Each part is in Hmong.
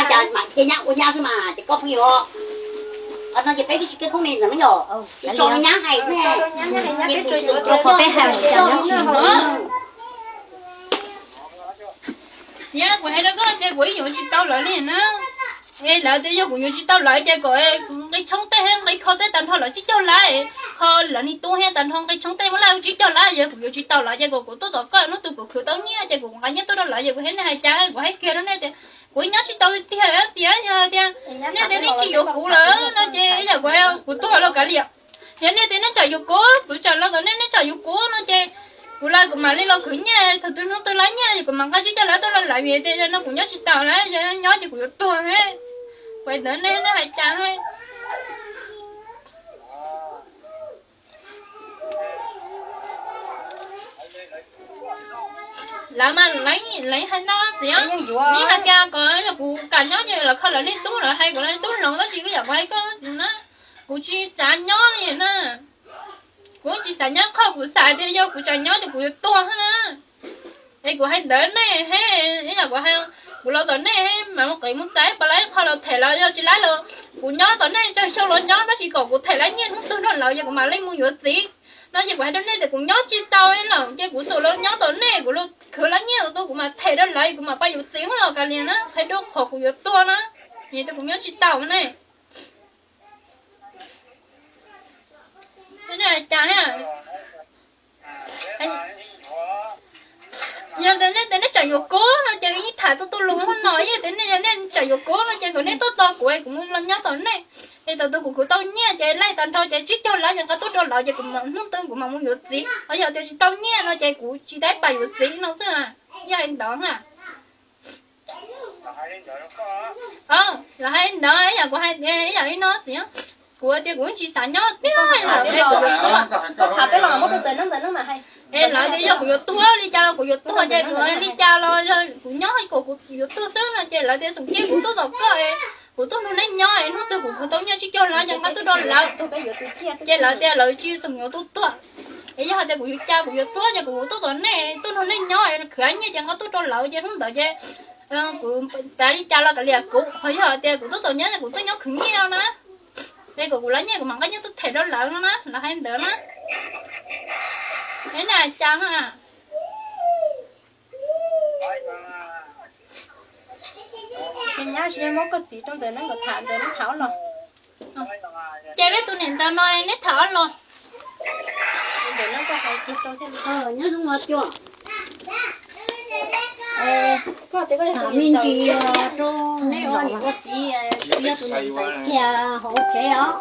Cas mam cia nyab ua nyab xwb mas ces koj pheej yuav. Qhov no ces peb twb tsis kev khoob ne ntag me nyuam, tsis tso nyab hais ne. Xiav, kuv hais rau koj tias kuv yuav tsis tau lawv li na. Es lawv tias yog kuv yuav tsis tau lawv ces kom nqi tshoob tej nqi kho tej tag nrho lawv tsib caug lab, kho lawv niag tub thiab tag nrho nqi tshoob tej muab lawv tsib caug lab, yog kuv yuav tsis tau lawv ces kom kuv tuaj tom koj hnub twg kuv khwv tau nyiaj ces kuv nqa nyiaj tuaj rau lawv. Ces kuv hais nej hais cas, kuv hais kiag rau nej tias kuv nyob tsis tau tiag tiag, yog tias nej tias nej tsis yuav kuv lawm no ces yam kuv, kuv tuag los kav liam. Yog nej tias nej tsam yuav kuv, kuv tsam los tom nej, nej tsam yuav kuv no ces kuv los kuv mam li los khwv nyiaj, thaum twg hnub twg lab nyiaj yog kuv mam nqa tsib caug lab tuaj rau lawv, vim tias no kuv nyob tsis tau lawm, yog nyob ces kuv yuav tuag. Kuv hais ntawd nej, nej hais cas. Lawv mas lawv hais no txiv, yeej hais tias kom yog kuv kam nyob ces lawv kho lawv niag tub, lawv hais kom lawv niag tub hloov, tab sis kuj yam kuv hais koj txiv na, kuv tsis xav nyob li na. Kuv tsis xav nyob, qhov kuv xav tias yog kuv tsam nyob ces kuv yuav tuag na. Es kuv hais ntawd nej he, ib yam kuv hais, kuv los tom nej mas mus qiv mus txais pas lab qho los them los yog tsis lab los kuv nyob tom nej tsawg xyoo los nyob, tab sis kom kuv them lab nyiaj hnub twg nrog lawv ces kuv mam li mus yuav txiv. No ces kuv hais rau nej tias kuv nyob tsis tau lawm ces kuv xub los nyob tom nej, kuv los khwv lab nyiaj los tuaj kuv mam them rau lawv, kuv mam pab yuav txiv hnub los kav liam na, qhia rau qhov kuv yuav tuag na. Es kuv nyob tsis tau ne. Cas yog tias nej tias nej tsam yuav kuv no ces yeej tham tuaj tuaj lus hauv no, yog tias nej, yog nej tsam yuav kuv no ces kom nej tuaj tos kuv, kuv mus los nyob tom nej. Es thaum twg kuv khwv tau nyiaj ces laij tag nrho ces tsib caug lab ces nqa tuaj rau lawv ces kuv mam, hnub twg kuv mam mus yuav txiv. Ho yog tias tsis tau nyiaj no ces kuv tsis tau pab yuav txiv no xwb. Yog hais ntawd na. Lawv hais ntawd, ib yam kuv hais, ib yam li no txiv, kuv tias kuv tsis xav nyob tiag, lawv tias yog kuv yuav tuag. Es lawv tias yog kuv yuav tuag li cas los kuv yuav tuag ces kuv li cas los kuv nyob kom kuv yuav tuag xwb no ces lawv tias xoom cia kuv tuaj tom koj, kuv tuaj nrog nej nyob, hnub twg kuv khwv tau nyiaj tsib caug lab ces nqa tuaj rau lawv. Ces lawv tias lawv tsis xoom yuav tuaj tuag. Es yog hais tias kuv yuav cas kuv yuav tuag ces kuv tuaj tom nej, tuaj nrog nej nyob, khwv nyiaj ces nqa tuaj rau lawv ces hnub ntawd ces kuv tas li cas los kav liam kuv, ho yog tias kuv tuaj tom nyob ces kuv tuaj nyob khwv nyiaj no na. Es kom kuv lab nyiaj kuv mam nqa nyiaj tuaj them rau lawv no na, lawv hais ntawd na. Es na cas nyab tsis muab koj txiv rau ntawm neeb kom tham ntawm neeb tham los. Ces peb tus niam ntxawm no neb tham los. Nyob zoo os cua. Tham me ntsis rau neb ua niam ua txiv, yog tus niam ntxawm kiag hauv tsev os.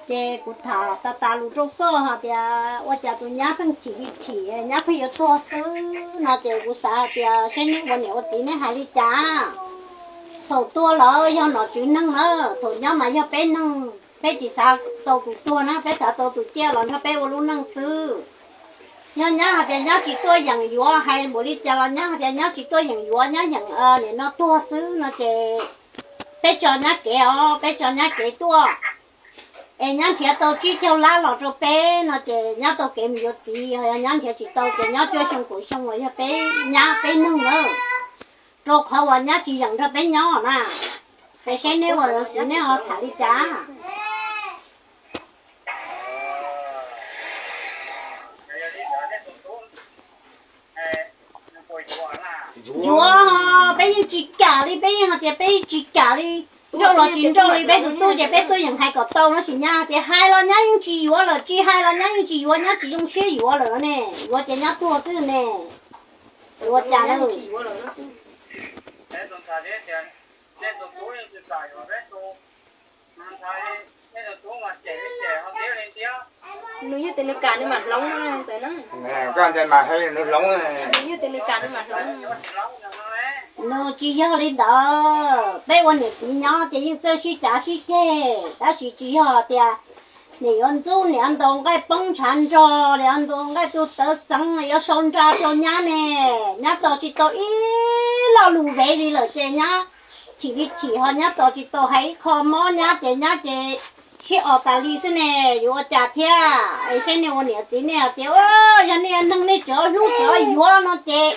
Ces kuv tham tas tas lus rau koj hais tias ua cas tus nyab pheej chim li chim, nyab pheej yuav tuag xwb no ces kuv xav hais tias seb neb ua niam ua txiv neb hais li cas. Thaum tuag lawm yog nom tswv neeg na, thaum nyob mas yog peb neeg, peb tsis xav tau tus tuag na, peb xav tau tus ciaj los nrog peb ua lub neej xwb. Yog nyab hais tias nyab tsis tuaj yeem yuav, hais npaum li cas los nyab hais tias nyab tsis tuaj yeem yuav, nyab yeem nim no tuag xwb no ces peb tso nyab kev os, peb tso nyab kev tuaj. Es nyab nrhiav tau tsib caug lab los rau peb no ces nyab tau kev mus yuav txiv, yog nyab nrhiav tsis tau ces nyob cuaj xyoo kaum xyoo los yog peb nyab peb neeg na. Rau qhov uas nyab tsis yeem nrog peb nyob na. Es seb neb ua niam txiv neb ho tham li cas. Yuav, peb yeej tsis kam li, peb yeej hais tias peb yeej tsis kam li. Nrauj los tsis nrauj li, peb tus tub ces peb tuaj yeem hais kom tau no, tab sis nyab tias hais los nyab yeej tsis yuav lawm, tsis hais los nyab yeej tsis yuav, nyab tsis zoo siab yuav lawm ne. Yuav ces nyab tuag xwb ne. Yuav cas na. Nws yog tias nws kam nws mam hloov ntawd na. Koj ntawd mas hais nws hloov. Nws yog tias nws kam nws mam hloov. Nws tsis yog li ntawd, peb ua niam txiv nyob ces yeej txawj sib cav sib ceg, tab sis tsis yog tias nim yuav ntxub nim yuav ntaus nqaij poob ntshav nrog, nim yuav ntaus nqaij tu tawv xeev, yuav sau nra rau nyab ne. Nyab tos tsis tau ib lo lus vev li lawm ces nyab chim li chim, ho nyab tos tsis tau hais ib qho mob nyab ces nyab ces sib os tas li xwb ne. Yuav ua cas thiab? Es seb nej ua niam txiv nej hais tias yog nej neeg nej tseem hlub tseem yuav no ces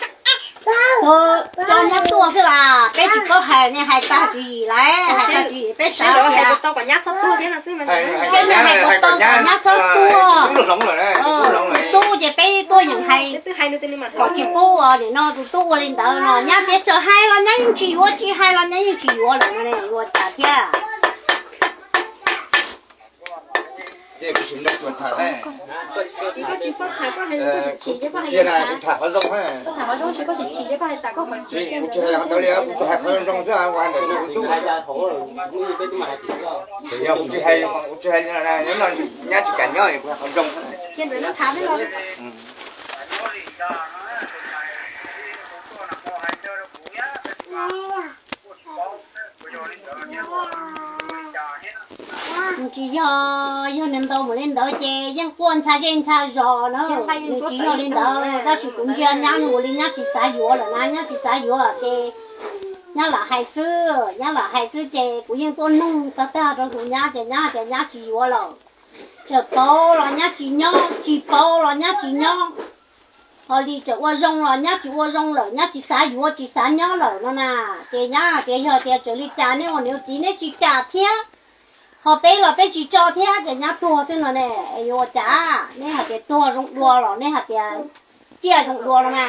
tso nyab tuaj xwb las, peb Tsis paub hais ne, hais tag tswv yim lawm, hais tag tswv yim peb xav tias, hais kom nyab txhob tuag, tub ces peb tuaj yeem hais kom tsis pub ua nim no tus tub ua li ntawd no, nyab tias txawm hais los nyab yeej tsis yuav, tsis hais los nyab yeej tsis yuav lawm no ne, ua cas thiab. Kuv tsis tham qhov zoo, kuv tsis hais qhov ntawd li, kuv tsuas hais qhov zoo zoo xwb, kuv hais ntawm kuv tub. Yog kuv tsis hais, kuv tsis hais li no, nyab tsis kam nyob, kuv hais qhov zoo. Nws tsis yog, yog nws ntaus mus li ntawd ces yeej quaj ntsha zej ntsha zos na. Nws tsis yog li ntawd, tab sis kuv ntsia nyab nws ua li nyab tsis xav yuav lawm na, nyab tsis xav yuav ces nyab lam hais xwb, nyab lam hais xwb ces kuv yeej tuaj nug tag tag rau tus nyab ces nyab hais tias nyab tsis yuav lawm. Txawm pauv los nyab tsis nyob, tsis pauv los nyab tsis nyob. Ho li txawm ua zoo los nyab tsis ua zoo lawm, nyab tsis xav yuav tsis xav nyob lawm no na. Ces nyab hais tias yog tias txawm li cas neb ua niam ua txiv neb tsis kam thiab, ho peb los peb tsis tso thiab ces nyab tuag xwb no ne. Es yuav ua cas, neb hais tias tuag zoo dua los neb hais tias ciaj zoo dua no na.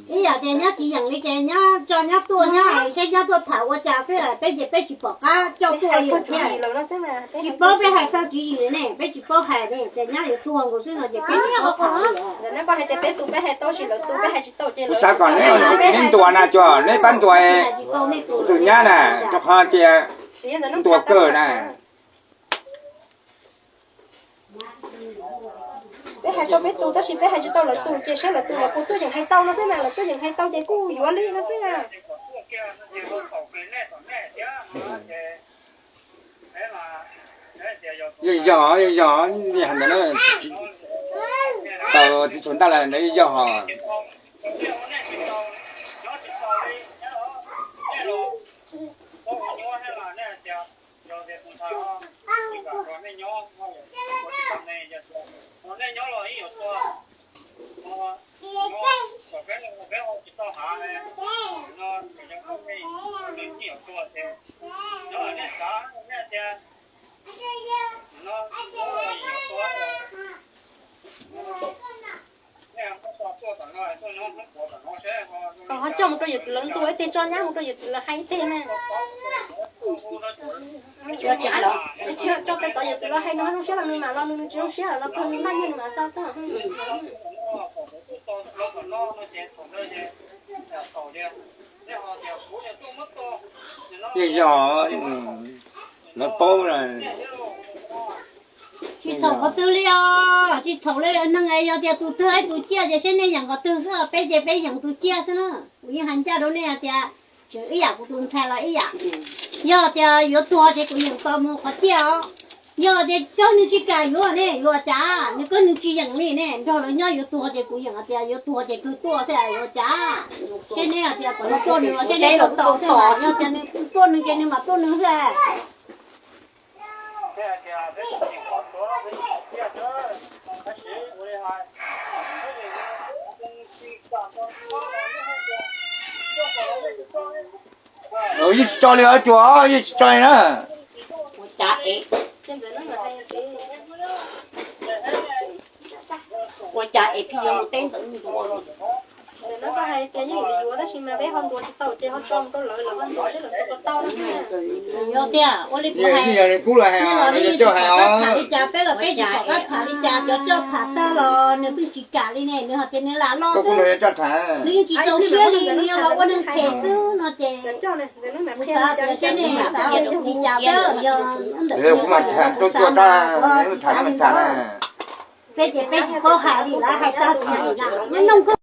Ib yam tias nyab tsis yeem li ces nyab tso nyab tuaj, nyab saib nyab tuaj tham ua cas xwb, peb ces peb tsis pom qab coj tuaj li thiab. Tsis paub peb hais txog tswv yim ne, peb tsis paub hais ne, ces nyab yuav tuag nkaus xwb no ces peb tsis paub tham li. Kuv xav kom neb ntuas na, cov neb pab ntuas tus nyab na, rau qhov tias ntuas kawg na. Peb hais rau peb tus tab sis peb hais tsis tau lawv tus ces saib lawv tus los puas tuaj yeem hais tau no xwb mas, lawv tuaj yeem hais tau ces kuj yuav li no xwb. Yeej yog, yeej yog, ntawd txiv tshuav ntaj lawm ntawd yeej yog hos. Kom ho coj mus rau yawm txiv lawv ntuas ib teg, tso nyab mus rau yawm txiv lawv hais ib teg na. Tsis tso peb tod yawm txiv lawv hais no zoo siab los nws mam los, nws tsis zoo siab los kawg nws maj nyiaj nws mam xa tag. Yeej yog, lawv paub. Tsis txhaum qhov twg li os, tsis txhaum li neeg es yog tias tus twg ib tus ciaj ces seb nej yeem qhov twg xwb, peb ces peb yeem tus ciaj xwb na. Kuv yeej hais ncaj rau nej hais tias tseem ib yam kuv tus ntxhais los ib yam. Yog tias yuav tuag ces kuv yeem tos mus qhov ciaj os. Yog tias cov nws tsis kam yuav ne yuav cas, nws koj nws tsis yeem li ne, nrog lawv nyob yuav tuag ces kuv yeem hais tias yuav tuag ces kawg tuaj xwb yuav cas. Seb neb hais tias kom nws tuaj nws los seb neb yuav tau xwb, yog tias nws tuaj nws ces nws mam tuaj nws xwb. Yeej tsis tso li os, tsuas yeej tsis tso li na. Ua cas es pheej yuav mus teb ntawd ntua los? Yog tias ua li kuv hais, coj hais os, tham li cas peb los peb tsis pom qab tham li cas, cov coj tham tag los nws pheej tsis kam li ne, nws hais tias nws lam los xwb. Nws yeej tsis txaus siab li, nws yog los ua neeg phem xwb no ces kuv xav tias seb nej xav li cas thiab, yog ntawm kuv mas tham rau tsuas tag, tham li cas na. Peb ces peb tsis paub hais li, lawv hais tag tsis hais li na, nyob nyooj kawg.